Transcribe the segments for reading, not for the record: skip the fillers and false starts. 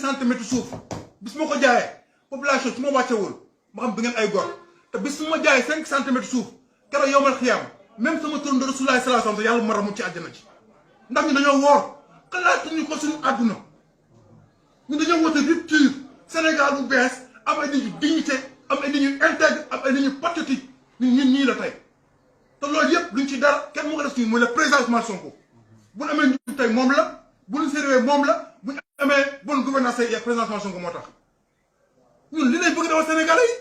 centimètres suuf bis ma ko jaayee population su ma wàccewul ma xam bi ngeen ay gor te bis su ma jaayee 5 centimètres suuf keroog yowmal xiyaam même sama turam de Rasulullah sallallahu alayhi wa sallam yàlla ma ramu ci àjjana ci ndax ñu dañoo woor xalaatuñu ko suñu àdduna ñu dañoo woote rupture Sénégal bu bees am ay nit ñu dignité am ay nit ñu intègre am ay nit ñu patriotique ñun ñii la tey te loolu yëpp luñ ci dara kenn moo ko def suñu mooy le président Ousmane Sonko bu ñu amee njub tey moom la bu ñu sérieux moom la bu ñu amee bonne gouvernance yi président Ousmane Sonko moo tax ñun li lañ bëgg defal Sénégalais yi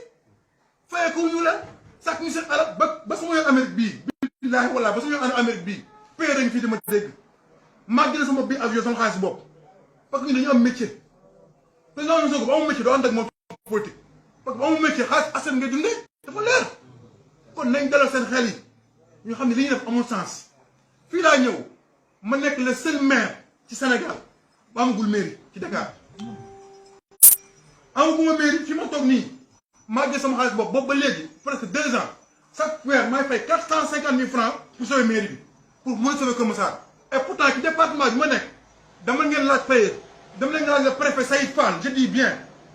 fayee ko ñu leen sax ñu seen alal ba sama yoon Amérique bii billaahi wallaahi ba sama yoon Amérique bii paye dañu fii dama dégg maa jëlee sama bii avion sama xaalis bopp parce que ñun dañu am métier président Ousmane Sonko ba amul métier doo ànd ak moom politique parce que ba amul métier xaalis askan ngay dundee dafa leer kon nañ dalal seen xel yi ñu xam ne li ñuy def amul sens fii laa ñëw ma nekk le seul maire ci Sénégal ba amagul mairie ci Dakar amaguma mairie fi ma toog nii maa jël sama xaalis boobu ba léegi presque 2 ans chaque weer may fay 450 000 francs pour sauver mairie bi pour mën a sauver Kër Massar et pourtant ci département bi ma nekk dama ngeen laaj payer dama leen laaj le préfet Saïd Fall je dis bien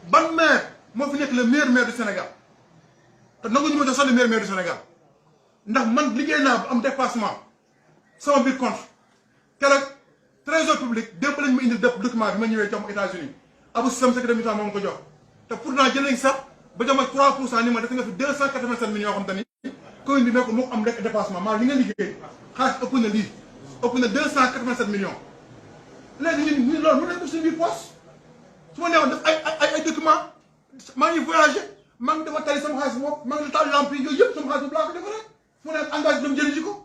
ban maire moo fi nekk le meilleur maire du Sénégal te nangu ñu ma jox sax le meilleur maire du Sénégal ndax man liggéey naa bu am dépassement sama biir compte keroog trésor public démb lañ ma indil document bi ma ñëwee jox ma États-Unis Abou Sam secrétaire d'État moom ko jox te pourtant jël nañ sax ba jox ma 3% ni ma def nga fi 287 millions yoo xam te ni commune bi moo ko am rek dépassement maa li nga liggéey xaalis ëpp na lii ëpp na 287 millions léegi ñun loolu mën nañ ko suñu biir poche su ma neexoon def ay document maa ngi voyagé maa ngi dafa tali sama xaalis bopp maa ngi taal lampe yi yooyu yëpp sama xaalis boobu laa ko defaree fu ne engagé dama jëli ji ko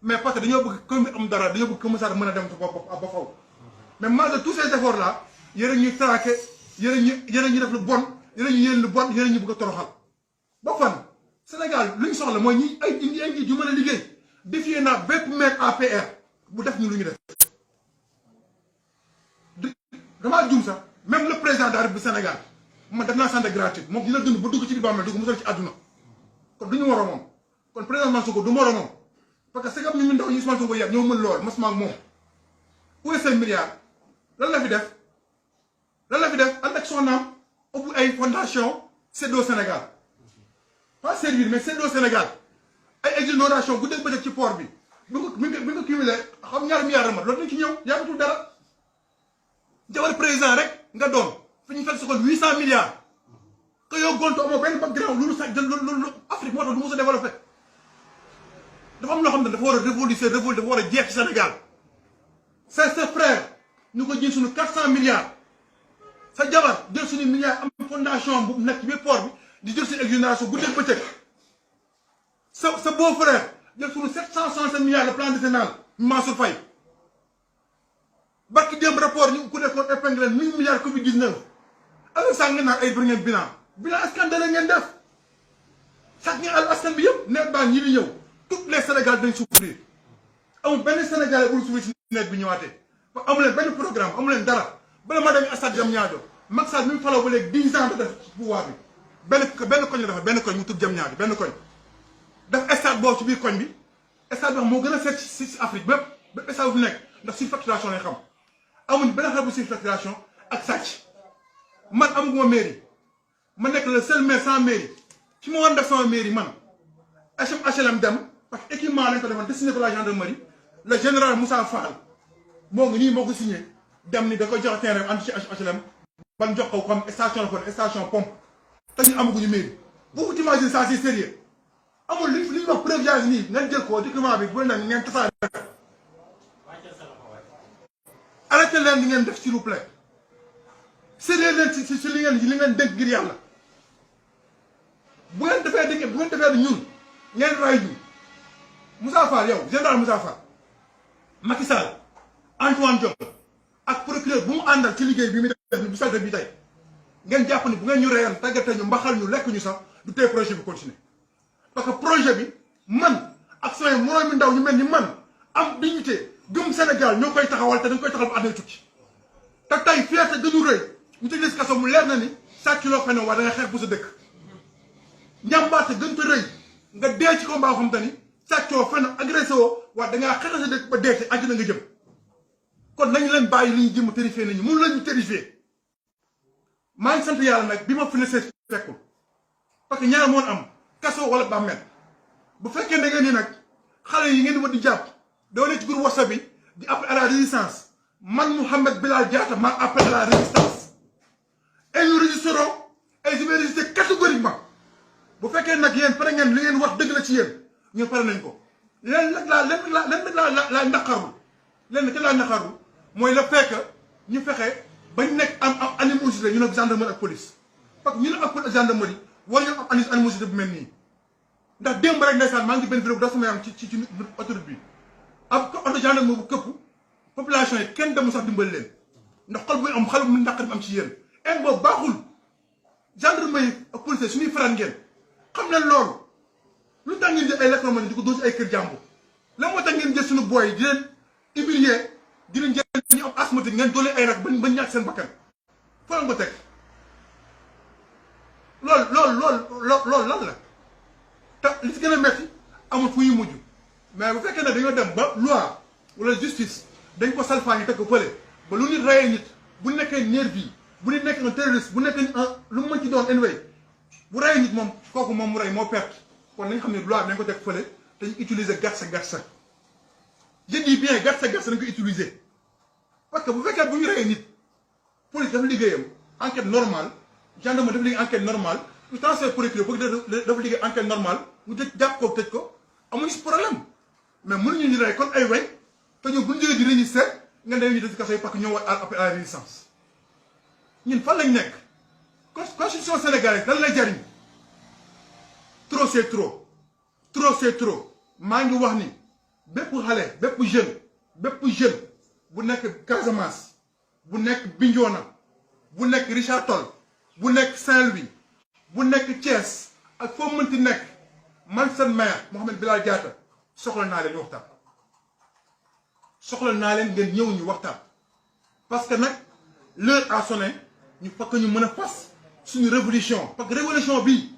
mais parce que dañoo bëgg commune bi am dara dañoo bëgg Kër Massar mën a dem sa bopp ba faw mais malgré tous ces efforts là yéen ñuy traqué yéen ñu def lu bon yéen ñu yéen lu bon yéen ñu bëgg a toroxal ba fan Sénégal lu ñu soxla mooy ñi ay njiit yu mën a liggéey défier naa bépp maire APR bu def ñu lu ñu def damaa juum sax même le président de la République du Sénégal man def naa santé gratuite moom dina dund ba dugg ci biir bàmmeel dugg musal ci àdduna kon du ñu moromam kon président Ousmane Sonko du moromam parce que c'est comme ñu ndaw yi Ousmane Sonko yàgg ñoo mën lool mas maag moom où est 5 milliards lan la fi def ànd ak soxnaam ubbi ay fondation Séddoo Sénégal pas servir mais Séddoo Sénégal ay exonération guddeeg bëccëg ci port bi bi nga cumulé xam ñaari milliards ma loolu dañ ci ñëw yàggatul dara jabar président rek nga doon fi ñu fekk soxal 800 milliards que yow gonto amoo benn background loolu sax loolu Afrique moo tax du mos a développé dafa am loo xam ne dafa war a révolution dafa war a jeex ci Sénégal c'est ses frères ñu ko jël suñu 400 milliards sa jabar jël suñu milliards am fondation bu nekk ci biir port bi di jël suñu exonération guddeeg bëccëg sa beau frère jël suñu 765 milliards le plan décennal Mansour Faye barki démb rapport ñu ku nekkoon épinglé 1000 milliards Covid 19 alors sax ngeen naan ay bëri ngeen bilan scandale ngeen def sax ngeen al askan bi yëpp nawet baa ñi di ñëw toutes les Sénégal dañ souffrir amul benn Sénégalais bu souffrir si nawet bi ñëwaatee amu leen benn programme amu leen dara bala ma demee stade Diamniadio Macky Sall mi mu faloo ba léegi 10 ans da def pouvoir bi benn koñ la dafa benn koñ mu tudd Diamniadio benn koñ def stade boobu ci biir koñ bi stade bi moo gën a seet si Afrique bépp stade bu fi nekk ndax surfacturation lañ xam amuñ benn xel bu surfacturation ak sàcc man amaguma mairie ma nekk le seul maire sans mairie fi ma war def sama mairie man HLM dem parce que équipement lañ ko defoon destiné ko la gendarmerie le général Moussa Fall moo ngi nii moo ko signé dem ni da ko jox terrain anti ci HLM ban jox ko comme station la kon station pompe te ñu amaguñu mairie vous imaginez ça c'est sérieux amul li ñuy wax préviage nii ngeen jël ko document bi bu leen ngeen tasaare arrêté leen li ngeen def s'il vous plaît sérieux leen si li ngeen dégg ngir yàlla bu ngeen defee ñun ngeen ray ñu Moussa Fall yow général Moussa Fall Macky Sall Antoine Diome ak procureur bu mu àndal ci liggéey bi mu def ni bu salte bi tey ngeen jàpp ni bu ngeen ñu reyoon tàggate ñu mbaxal ñu lekk ñu sax du tey projet bi continuer parce que projet bi man ak samay moroomi ndaw ñu mel ni man am dignité gëm Sénégal ñoo koy taxawal te dañ koy taxawal ba àdduna tukki te tey fierté gënu rëy ñu tëj si kaso mu leer na ni sàcc loo xam ne waa da nga xeex bu sa dëkk njàmbaate gën te rëy nga dee ci combat xam te ni sàccoo fenn agressé woo waa da ngaa xeex sa dëkk ba dee ci àddina nga jëm kon nañu leen bàyyi li ñu jëm terrifié nañu mënu lañu terrifié maa ngi sant yàlla nag bi ma fi ne see fekkul parce que ñaar moon am kaso wala bàmmeel bu fekkee da ngeen ni nag xale yi ngeen di war di jàpp doo ne ci groupe WhatsApp bi di appel à la résistance man Mouhamed Bilal Diatta maa appel à la résistance et nous résisterons et je vais résister catégoriquement bu fekkee nag yéen pare ngeen li ngeen wax dëgg la ci yéen ñun pare nañ ko leen nag laa naqarlu leen nag laa naqarlu mooy la fekk ñu fexe bañ nekk am animosité ñu ne gendarmerie ak police parce que ñu ne ak police ak gendarmerie war ñu am animosité bu mel nii ndax démb rek ndeysaan maa ngi benn vidéo bu dafa sama yaram ci autoroute bi ab oto gendarmerie bu këpp population yi kenn demul sax dimbali leen ndax xol bu am xol bu naqar bi am ci yéen en boobu baaxul gendarmerie ak police suñuy faral ngeen xam leen loolu lu tax ngeen jël ay lacrymogène di ko dóor ci ay kër jàmbur la moo tax ngeen jël suñu booy di leen humilier di leen jël ñu am asthmatique ngeen doole ay rak ba ñàkk seen bakkan fa nga ko teg loolu lan la te li ci gën a metti amul fu ñu mujj mais bu fekkee ne dañoo dem ba loi wala justice dañ ko salfaañi teg ko fële ba lu nit rayee nit bu nekkee nervi bu nit nekk un terroriste bu nekkee lu mu mën ci doon anyway bu rayee nit moom kooku moom mu rey moo perte kon nañ xam ne loi bi dañ ko teg fële te ñu utiliser gatsa je dis bien gatsa dañ ko utiliser parce que bu fekkee bu ñu reyee nit police dafa liggéeyam enquête normale gendarmerie dafa liggéey enquête normale ñu transfert procureur bëgg dafa liggéey enquête normale mu jàpp ko tëj ko amuñu si problème mais mënuñu ñu rey kon ay weñ te ñoom bu ñu jógee di résister nga ne ñu des kaso yi parce que ñoo war appel à la résistance ñun fan lañ nekk constitution sénégalaise lan lay jariñ trop c'est trop c'est trop maa ngi wax ni bépp xale bépp jeune bu nekk Casamance bu nekk Bignona bu nekk Richard Toll bu nekk Saint-Louis bu nekk Thiès ak foo mënti nekk man seen maire Mouhamed Bilal Diatta soxla naa leen ñu waxtaan soxla naa leen ngeen ñëw ñu waxtaan parce que nag l'heure a sonné ñu fakk ñu mën a fas suñu révolution parce que révolution bii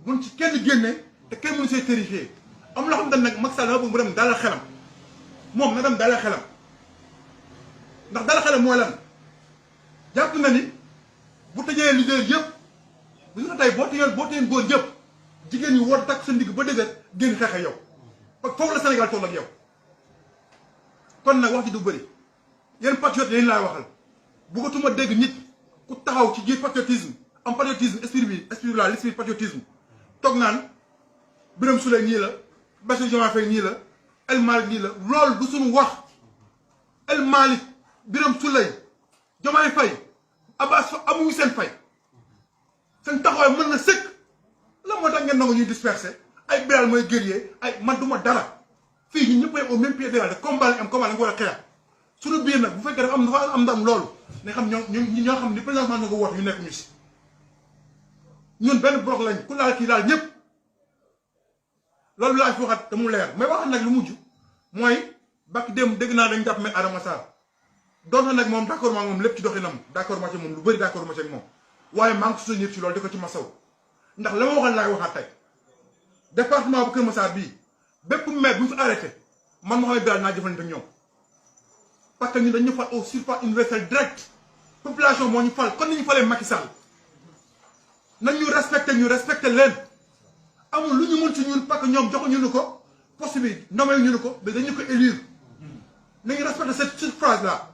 buñ ci kenn génne te kenn mënu see terrifier am loo xam ne nag Macky Sall dama bëgg mu dem dalal xelam moom na dem dalal xelam ndax dalal xelam mooy lan jàpp na ni bu tëjee leader yëpp bu ñu ko tey boo tëjee góor yëpp jigéen ñi war takk sa ndigg ba dëgër génn xeex ak yow parce que foofu la Sénégal toll ak yow kon nag wax ji du bëri yéen patriotes yéen laay waxal bëggatuma dégg nit ku taxaw ci biir patriotisme am patriotisme esprit la l'esprit patriotisme toog naan Birame Souleye ñii la Bassirou Diomaye Faye ñii la El Malick ñii la loolu du suñu wax El Malick Birame Souleye Diomaye Faye Abass Fall amuñu seen fay seen taxawaay mën na sëkk la moo tax ngeen nangu ñuy disperser ay Bilal mooy guerrier ay man duma dara fii ñun ñëpp au même pied d'égalité combat lañ am combat lañ ko war a xeex suñu biir nag bu fekkee dafa am ndam loolu nga xam ñoo xam ni présentement nga ko woote ñu nekk ñu si ñun benn bloc lañ ku laal kii laal ñëpp loolu laa fi waxat te mu leer mais waxat nag lu mujj mooy bakki dem dégg naa dañ jàpp Me Adama Sarr doon na nag moom d'accord maa moom lépp ci doxinam d'accord ma ci moom lu bëri d'accord ma ci ak moom waaye maa ngi ko soutenir ci loolu di ko ci masaw ndax la ma waxoon laay waxaat tey département bu Kër Massar bii bépp maire bu ñu fi arrêté man Mouhamed Bilal naa jëfandikoo ak ñoom parce que ñun dañu fal au suffrage universel direct population moo ñu fal kon ni ñu falee Macky Sall nañ ñu respecté leen amul lu ñu mën ci ñun parce que ñoom joxuñu ñu ko poste bi nommé ñu ko mais dañu ko élire nañu respecté cette phrase là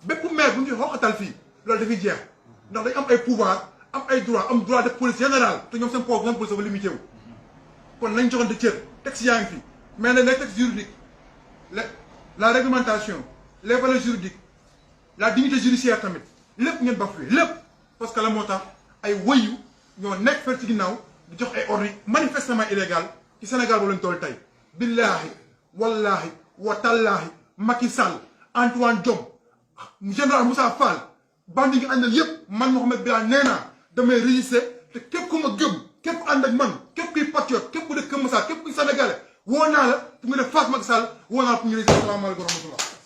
bépp maire bu ñu xooxatal fii loolu dafay jeex ndax dañ am ay pouvoir am ay droit am droit de police générale te ñoom seen pouvoir police dafa limité wu kon nañ joxante cër texte yaa ngi fi mais nag les textes juridiques la réglementation les valeurs juridiques la dignité judiciaire tamit lépp ngeen bafoué lépp parce que la moo tax ay wëyu ñoo nekk fër ci ginnaaw di jox ay ordres manifestement illégal ci Sénégal boobu lañ toll tey billaahi wallaahi wa tallaahi Macky Sall Antoine Diome général Moussa Fall bandi ngi àndal yëpp man Mouhamed Bilal nee naa damay résister te képp ku ma gëm képp ànd ak man képp kuy patriote képp ku dëkk Kër Massar képp kuy sénégalais woo naa la pour nga def face Macky Sall woo naa la pour ñu résister. asalaamaaleykum wa rahmatullah